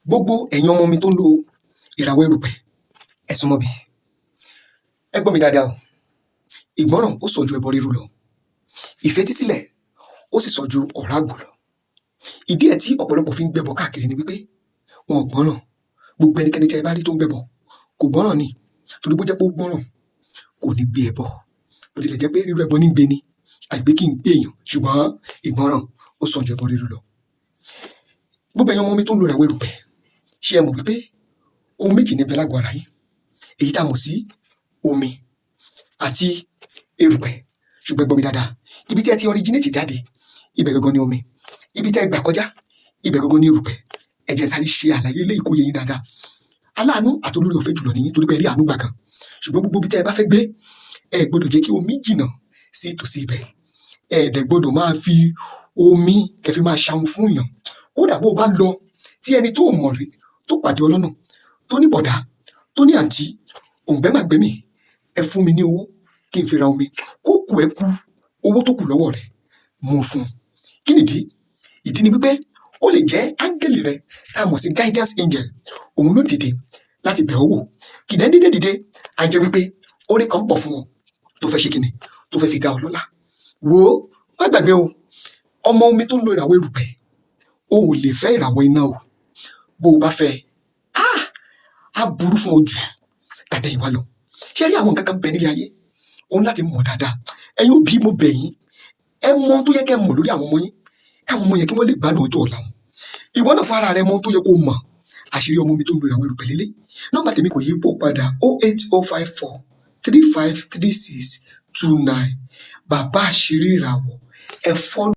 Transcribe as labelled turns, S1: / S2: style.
S1: Gbogbo ẹ̀yin ọmọ mi tó ń lo ìràwọ̀ erùpẹ̀, ẹ súnmọ́ bí. Ẹ gbọ́ mi dáadáa o. Ìgbọ́ràn, ó sàn ju ẹbọ rírú lọ. Ìfetísílẹ̀, ó sì sàn ju ọ̀rá àgbò lọ. Ìdí ẹ̀ tí ọ̀pọ̀lọpọ̀ fi ń gbẹbọ káàkiri ni wípé wọn ò gbọ́ràn. Gbogbo ẹnikẹ́ni tí ẹ bá rí tó ń gbẹbọ kò gbọ́ràn ni, torí bó jẹ́ pé ó gbọ́ràn, kò ní gbé ẹbọ. Bó tilẹ̀ jẹ́ pé rírú ẹbọ ní gbé ni, àìgbé kí n gbé èèyàn, ṣùgbọ́n ìgbọ́ràn, ó sàn ju ẹbọ rírú lọ. Gbogbo ẹ̀yin ọmọ mi tó ń lo ìràwọ̀ erùpẹ̀, ṣé ẹ mọ̀ wípé ohun méjì ní bẹ lágọ̀ọ́ ara yín, èyí tá a mọ̀ sí omi àti erùpẹ̀? Ṣùgbọ́n ẹ gbọ́ mi dáadáa, ibi tí ẹ ti originate jáde, ibẹ̀ gangan ni omi. Ibi tí ẹ gbà kọjá, ibẹ̀ gangan ni erùpẹ̀. Ẹ jẹ́ n sáré ṣe àlàyé eléyìí kó yé yín dáadáa. Aláàánú àti olórí ọ̀fẹ́ jùlọ nìyí, torí pé ẹ rí àánú gbà gan. Ṣùgbọ́n gbogbo ibi tí ẹ bá fẹ́ gbé, ẹ gbọ́dọ̀ jẹ́ kí omi jìnnà sí ìtòsí ibẹ̀. Ẹ dẹ̀ gbọ́dọ̀ máa fi omi kẹ́ fi máa ṣahun fún èèyàn. Kódà bó o bá lọ tí ẹni tó mọ̀ rí tó pàdé ọlọ́nà, tó ní bọ̀dá, tó ní àǹtí, òǹgbẹ́ máa gbé mi, ẹ fún mi ní owó kí n fi ra omi, kó kù ẹ kú owó tó kù lọ́wọ́ rẹ̀ mú fún un. Kí nìdí? Ìdí ni wípé ó lè jẹ́ áńgẹ́lì rẹ tá a mọ̀ sí guidance angel, òun ló dìde láti bẹ̀ ọ́ wò. Kìdẹ́ dídé dìde, á jẹ́ wípé oore kan ń bọ̀ fún ọ tó fẹ́ ṣe kíni, tó fẹ́ fi dá ọ lọ́lá. Wò ó, má gbàgbé o, ọmọ omi tó ń lo ìràwọ̀ erùpẹ̀, o ò lè fẹ́ ìràwọ̀ iná o. Bó o bá fẹ́, ah, á burú fún ọ jù tàtẹ̀yìnwá lọ. Ṣé rí àwọn nǹkan kan bẹ nílé ayé òun láti mọ̀ dáadáa. Ẹ̀yin òbí, mo bẹ̀ yín, ẹ mọ ohun tó yẹ kẹ́ ẹ mọ̀ lórí àwọn ọmọ yín, káwọn ọmọ yẹn kí wọ́n lè gbádùn ọjọ́ ọ̀la wọn. Ìwọ náà fara rẹ mọ ohun tó yẹ kó o mọ̀. Àṣírí ọmọ mi tó ń lo ìràwọ̀ erùpẹ̀ lélẹ̀. Nọ́mbà tèmi kò yí pò padà: 08054353629. Bàbá Àṣírí Ìràwọ̀, ẹ follow.